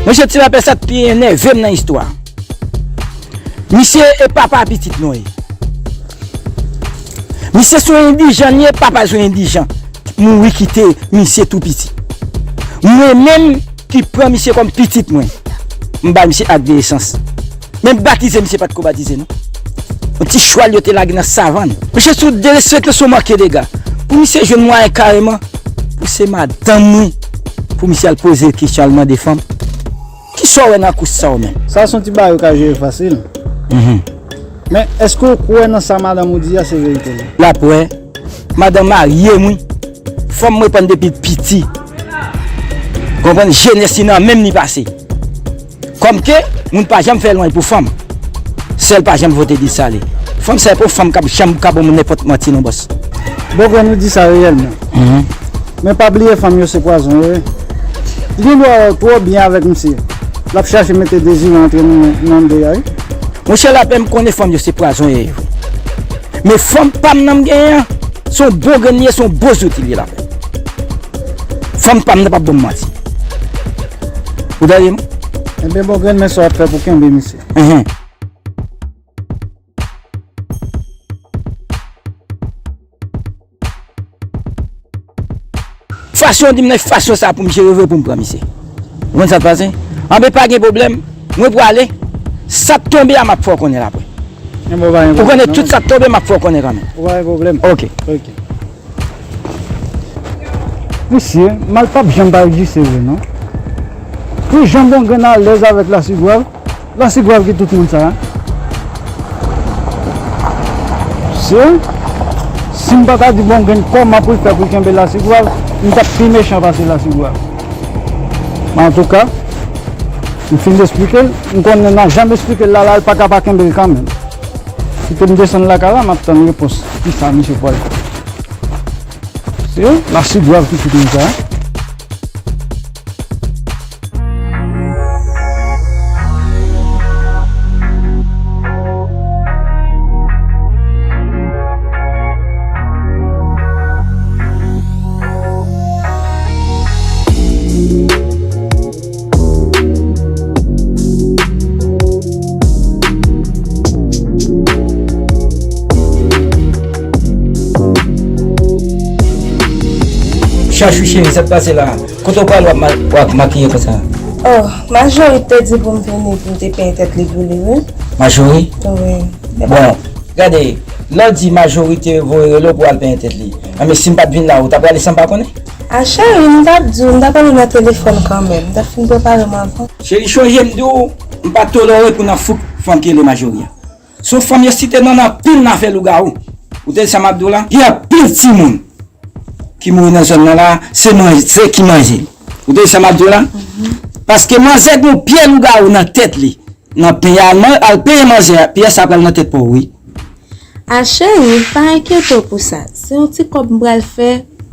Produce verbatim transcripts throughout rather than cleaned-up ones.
Monchè, ti lapè, sa k pi enève m nan istwa. Misye e papa pitit mwen ye. Misye se yon endijan li ye, papa l se yon endijan. Mouri kite misye tou piti. Mwen menm ki pran misye kòm pitit mwen, m bay misye ak de esans. Menm batize misye pa t ko batize non. Yon ti chwal yo te lage nan savann. Monchè, se yon derespekte, se yon manke dega. Pou misye jwenn mwayen kareman pou se madanm mwen, pou misye al poze kesyon, al mande fanm. Kisa w wè nan kous sa w menm? Sa se yon ti bagay ou ka jere fasil. Mhm. Men èske w kwè nan sa madanm ou di a se verite vre? L ap wè, madanm marye m wi. Fanm m repann depi l piti. Konprann, jenès li nan men m li pase. Kòm ke moun pa janm fè lwanj pou fanm. Sèl pa janm vote di sale. Fanm sa e pa yon fanm k ap janm ka ban m nenpòt manti non bòs. Bon, grann ou di sa reyèlman. Mhm. Men pa bliye fanm yo se pwazon yo ye. Li gen dwa wè w twò byen avèk misye. L ap chache mete dezi antre nou nan anndan wi. Monchè, lapè, m konnen fanm yo se pwazon yo ye wi. Men fanm pa m nan m genyen an, se yon bon grenn li ye, se yon bon zouti li ye lapè. Fanm pa m nan p ap ban m manti. Ou tande m? Enben bon grenn, men sa w ap fè pou kenbe misye. Enhen. Fason w di m nan, fason sa pou m jere vre pou m pran misye. Ou konn sa k pase? Anben pa gen pwoblèm, mwen prale. Sa k tonbe a m ap fè w konnen l apre. Ou konnen tout sa k tonbe m ap fè w konnen kanmenm. Ou pa gen pwoblèm. Ok. Ok. Mesye, mal p ap janm pa egziste vre non. Pou jan bon grenn alèz avèk lasigwav, lasigwav ki tout moun sa a. Se, si m pa ta di bon grenn kòman pou l fè pou l kenbe lasigwav, m t ap pi mechan pase lasigwav. Men antouka, m fin esplike l, m konnen nan jan m esplike l la, la, l pa ka pa kenbe l kanmenm. Kite m desann lakay la, m ap tann repons. Kisa misye pral fè? Se lasigwav ki fout nou sa. Chachou cheri, sa k pase la? Kote w prale w ap ma-, w ap makiye konsa? Oh, Majori te di pou m vini pou m te penyen tèt li pou li, wi. Majori? Wi. Bon, gade, lè w di Majori te voye rele w pou w al penyen tèt li. Anben, si m pa t vin la, ou ta prale san m pa konnen? A cheri, m t ap di w, m ta pale nan telefòn kanmenm. M t ap fin prepare m avan. Cheri, chonje m di w, m pa tolere pou nan fouk fanm ki rele Majori a. Se yon fanm yo site non l anpil nan afè lougawou. Ou tande sa m ap di w la? Gen anpil timoun ki mouri nan zòn nan la, se manje, se ki manje. Ou tande sa m ap di w la? Paske manzè gen yon pyè lougawou nan tèt li. Nan peye al, al peye manzè a, pyè sa pral nan tèt pa w wi. A cheri, pa enkyete w pou sa. Se yon ti kòb m pral fè,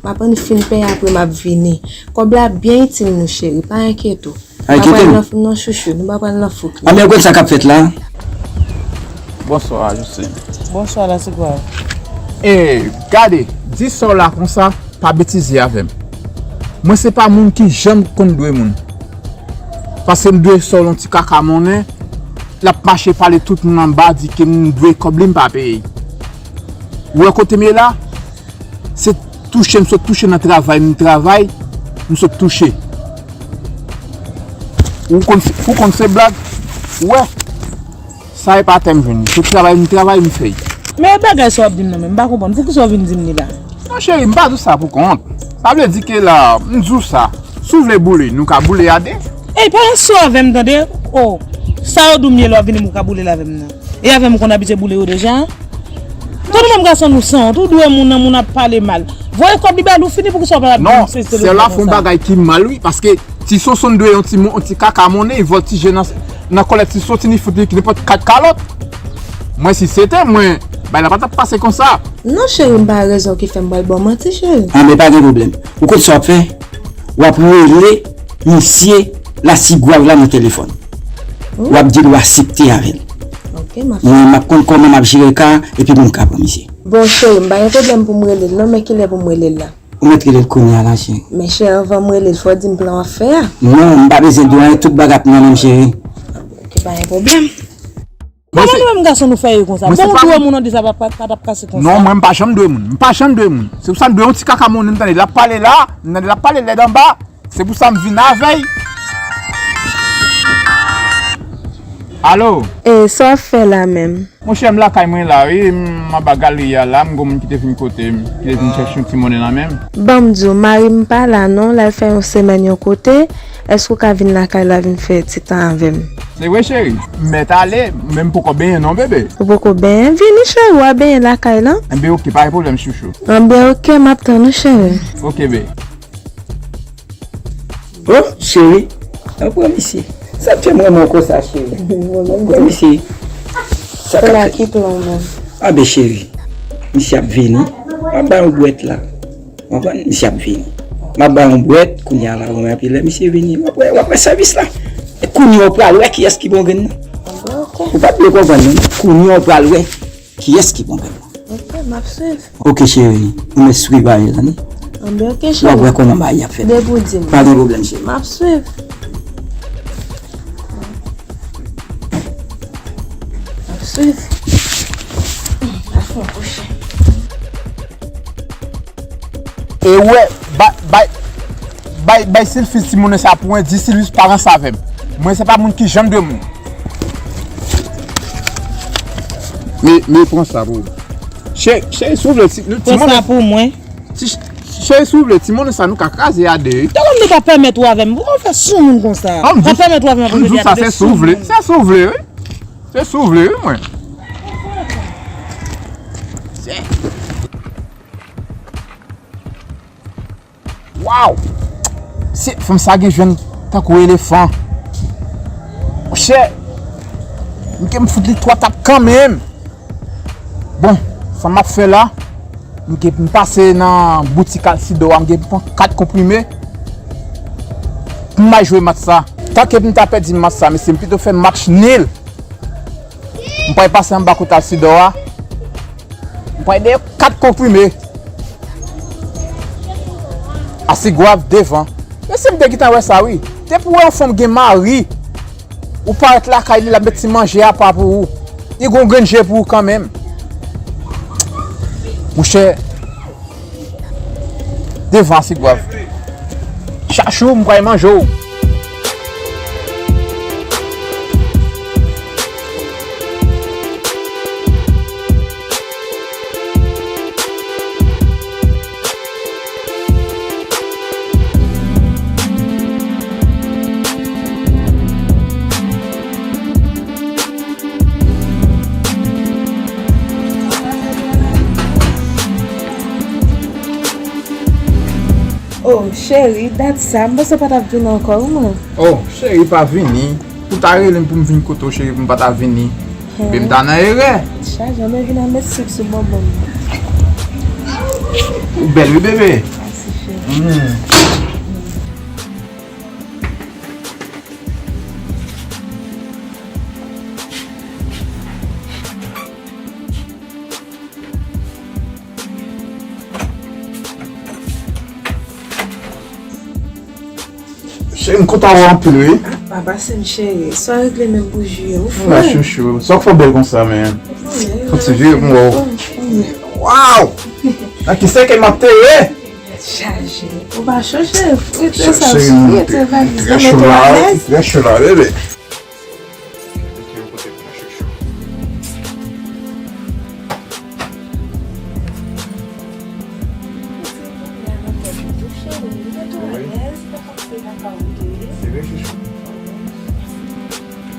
m ap ann fin penyen apre m ap vini. Kòb la byen itil nou cheri, pa enkyete w. Ay, pa pral nan, non, chouchou, nou pa pral nan fouk, non. Anben, ou konn sa k ap fèt la? Bonswa, Justine. Bonswa, Lasigwav. E, gade, di sa w la konsa, pa betize avè m. Mwen se pa moun ki janm konn dwe moun. Paske m dwe sa w yon ti kaka monnen, l ap mache pale tout moun anba, di ke m dwe kòb li, m pa peye. Ou wè kote m ye la? Se touche, m sot touche nan travay, m travay, m sot touche. Ou konn, ou konn se blag? Ou wè? Sa e pa tè m jwenn li. Se travay m travay, m fè l. Men bagay sa w ap di m nan menm, m pa konprann. Poukisa w vin di m li la? Non, cheri, m pa di w sa pou kont. Sa vle di ke la, m di w sa. Si w vle boule, nou ka boule a de. Ey, pa yon sou avè m, tande. Oh, sa yo di w m ye lè w ap vini m ou ka boule l avè m nan. E avè m ou konn abitye boule yo deja? Tande menm gason nou sanwont, ou dwe moun nan moun ap pale mal. Voye kòb li ba l ou fini poukisa w pa t ap di m se telefòn konsa? Non, sè la fè yon bagay ki mal wi, paske ti Sonson dwe yon ti, yon ti kaka monnen, li vòltije nan, nan kòlèt ti Sonson, li fout li nenpòt kat kalòt. Mwen si se te mwen, bagay la pa t ap pase konsa. Non cheri, m pa rezon ki fè m pral ba w manti cheri. Anben pa gen pwoblèm. Ou konn sa w ap fè? W ap rele misye Lasigwav la nan telefòn. W ap di l w asepte avè l. Ok, m ap fè. Mwen, m ap konn kòman m ap jere ka a, epi pou m ka pran misye. Bon, cheri, m pa gen pwoblèm pou m rele l, non, men kilè pou m rele l la? Ou mèt rele l kounye a la, cheri. Men cheri, anvan m rele l, fò w di m plan w ap fè a. Non, m pa bezwen di w anyen, tout bagay ap nan men m, cheri. Ok, pa gen pwoblèm. Kòman nou menm gason nou fè ye konsa? Bon, ou dwe moun, on di sa pa, pa, pa t ap kase konsa. Non, mwen m pa janm dwe moun. M pa janm dwe moun. Se pou sa m dwe yon ti kaka moun, m tande l ap pale la, m tande l ap pale lèd anba. Se pou sa m vin avè l. Alo? E, sa w ap fè la menm? Monchè, m lakay mwen la, wi. M anba galri a la, m gon moun ki te vin kote m, ki te vin chèche yon ti monnen nan men m. Ban m di w, mari m pa la non, l al fè yon semèn yon kote. Èske w ka vin lakay la vin fè ti tan avè m? Se vre, cheri. M mèt ale, men m poko benyen non, bebe. Ou poko benyen? Vini, cheri, w a benyen lakay lan. Enben, oke, pa gen pwoblèm, chouchou. Enben, oke, m ap tann ou, cheri. Oke, be. Oh, cheri. Anpran misye. Sa k fè m renmen w konsa, cheri? Anpran misye. Sa k ap fèt? Ki plan w menm? A, be, cheri. Misye ap vini. M ap ba yon bwèt la. Konprann? Misye ap vini. M ap ba yon bwèt, kounye a la, w ap wè lè misye vini. W ap wè, w ap wè sèvis la. E kounye a w pral wè kiyès ki bon grenn nan. Ou pa t dwe konprann non. Kounye a w pral wè kiyès ki bon grenn nan. Ok, m ap swiv. Ok, cheri. Ou mèt swiv a yo, tande? Anben, ok, cheri. W ap wè kòman bagay ap fèt. Depi w di m. Pa gen pwoblèm, cheri. M ap swiv. M ap swiv. M ap fè yon kouche. E wè, bay, bay, bay, bay Silvis timoun sa pou mwen, di Silvis pa ranse avè m. Mwen se pa moun ki janm dwe moun. Men, men pran sa pou ou. Chè, chè, si w vle, ti, ti monnen. Pran sa pou mwen. Ti, chè, si w vle, ti monnen sa nou ka kraze a de, wi. Tèlman m te ka pèmèt ou avè m, pou w fè sou moun konsa. Ka pèmèt ou avè m, m di w sa, se si w vle. Se si w vle, wi. Se si w vle, wi, mwen. Waw! Se fanm sa gen jwenn tankou elefan. Monchè, m ke m fout li twa tap kanmenm. Bon, sa m ap fè la, m ke m pase nan boutik Alcidor a, m ke m pran kat konprime pou m al jwe match sa. Tanke m ta pèdi match sa, mesye, m pito fè match nil. M pral pase anba kote Alcidor a. M pral dèyè kat konprime. Asigwav devan. Mesye, m te gentan wè sa, wi. Depi w wè yon fanm gen mari, ou parèt lakay li, l ap met ti manje apa pou ou. Li gon grenn je pou ou kanmenm. Monchè, devan Asigwav. Chachou, m pral manje w. Oh, cheri, dat sa, m panse w pa t ap vin ankò, wi, mwen. Oh, cheri, pa vini. Ou ta rele m pou m vin kote w, cheri, pou m pa ta vini. Ebyen, m ta nan erè. Chaje, men vin al met sik sou bonbon m. Ou bèl, wi, bebe. Mèsi, cheri. Mm. Cheri, m kontan wè w anpil, wi. Ah, pa pase m, cheri. Sa w regle menm pou jwi yo, ou fre. Chouchou. Sa w fè w bèl konsa, men. Fò ti jwi pou m wè w. Waw! Nan ki sèkèy m ap tere? Chaje. Ou pa cho, cheri. Frite sa, frite valiz nan, mete w alèz. Trè cho la, bebe.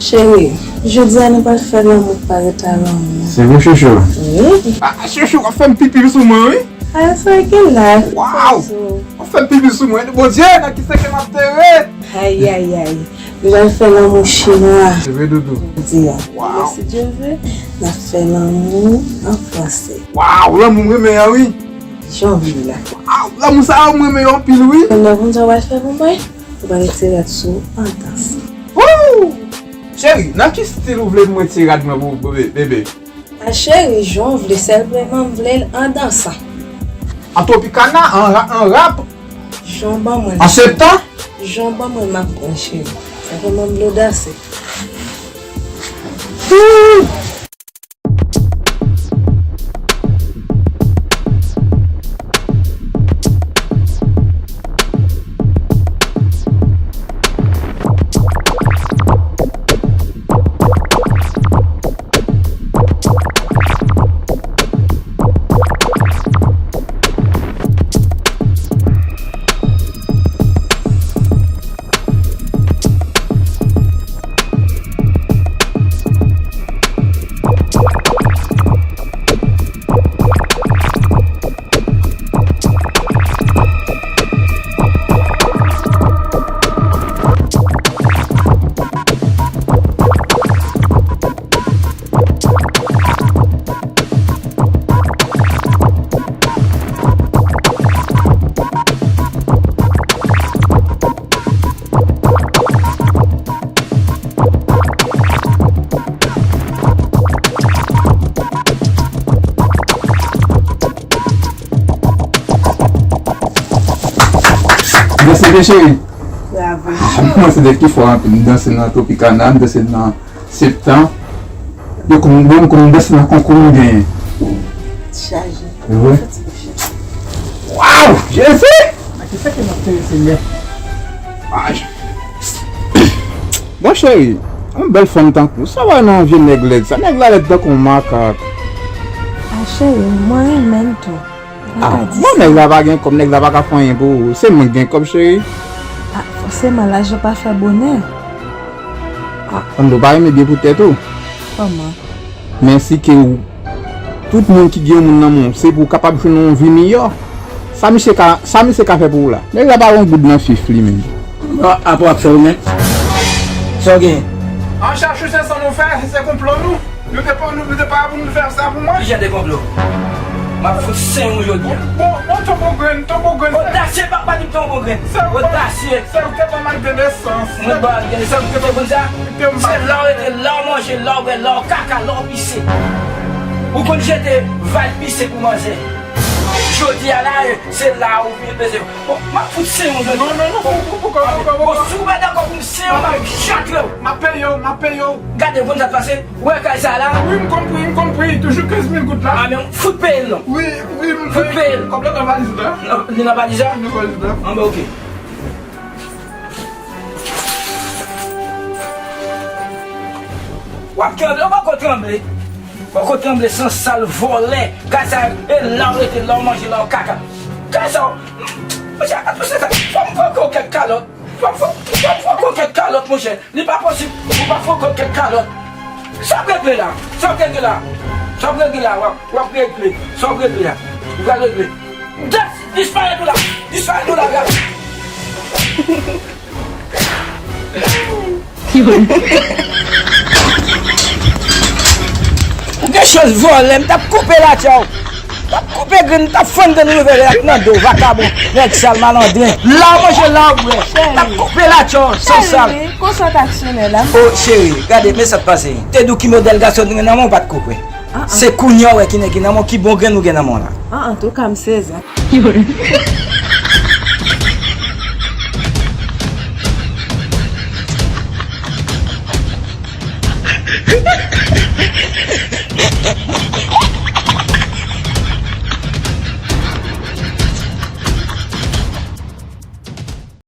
Cheri, jodi a nou pral fè lanmou k pa ret a lanmou. Se vre, chouchou? Wi. Ah, chouchou, w ap fè m pipi sou mwen, wi. Ah, sa ki la. Waw! W ap fè m pipi sou mwen. Bondye, nan ki sèkèy m ap tere? Ayayay. Nou pral fè lanmou chinwa. Se vre, doudou. Jodi a. Waw. Si Dye vle, n ap fè lanmou an franse. Waw, lanmou m renmen an, wi. Jan w vle la. Waw, lanmou sa yo m renmen yo anpil, wi. Konnen w konn sa w pral fè pou mwen? Ou pral retire rad sou w an dansan. Wouw! Cheri, nan ki stil ou vle pou m retire rad mwen pou ou, bebe, bebe? A cheri, jan w vle, sèlman m vle l an dansan. An Tropicana, an ra-, an rap, Jan ban mwen. An septan? Jan ban mwen m ap pran, cheri. Sa fè m ann dlo dase. Mèsi byen cheri. Bravo. Ah, mwen se de ki fò anpil. M danse nan Tropicana, m danse nan Septan. Yo konn, yo konn danse nan konkou m genyen. Chaje. Wi. Waw! Jezi! Bon cheri, yon bèl fanm tankou sa, wè nan vye nèg lèd sa. Nèg la lèd tankou yon makak. A cheri, mwen renmen l tou. Ah, bon, nèg la pa gen kòb, nèg la pa ka fè anyen pou ou. Se mwen ki gen kòb, cheri. Ah, fòseman, lajan pa fè bonè. Ah, Ann, ou pa renmen byen pou tèt ou. Kòman? Men si ke ou, tout moun ki gen yon moun nan men w, se pou w kapab jwenn yon vi miyò. Sa misye ka, sa misye ka fè pou ou la? Nèg la pa gen yon goud nan fif li menm. Bon, apa w ap fè ou menm? Sa w gen? An chache se sa nou fè, se konplo nou. Nou te pa, nou, nou te pa pou nou fè sa pou mwen. Kijan de konplo? M ap fout sen ou jodi a. Bon, bon, tonbo grenn, tonbo grenn. Odasye, pa, pa di m tonbo grenn. Odasye. Sèl ou te ban m algenesans. Mwen ban algenesans, ou te konn sa? Se la w rete, la w manje, la w bwè, la w kaka, la w pise. Ou konn jete vag pise pou manzè. Jodi a la, se la ou vin peze. Bon, m ap fout sen ou jodi. Non, non, non, poko, poko, poko. Bon, si w mèt ankò pou m sen ou, m ap chatre w. M ap peye w, m ap peye w. Gade, ou konn sa k pase? Ou wè kay sa la? Wi, m konn pri, m konn pri. Toujou kenz mil goud la. A, men fout peye l non. Wi, wi, m fout peye l. Kòb la nan valiz la. Li nan valiz la? Nan valiz la. Anben, oke. W ap tranble, ou poko tranble. Poko tranble sansal, vòlè. Gad sa, e la w rete, la w manje, la w kaka. Gad sa, monchè, atouche sa, fò m pran kòkèt kalòt. Fò, fò, fò, fò kòkèt kalòt, monchè. Li pa posib, ou pa fò kòkèt kalòt. Sa w regle la? Sa w regle la? Sa w regle la? W ap, w ap regle. Sa w regle la? Ou pral regle. Dis-, disparèt ou la! Disparèt ou la, gade! Ou gen chans vòlè, m t ap koupe latchè w. M t ap koupe grenn, m t ap fann grenn revè ak nan do, vakabon, nèg sal, malandren. La w manje, la w bwè. M t ap koupe latchè w, sansal. Cheri, konsa w t aksyonè la. O, cheri, gade, men sa k pase. Te di w ki modèl gason ki gen nan men w, ou pa t ko kwè. Se kounye a w wè ki nèg ki nan men w, ki bon grenn ou gen nan men w la. An, antouka, m sezi.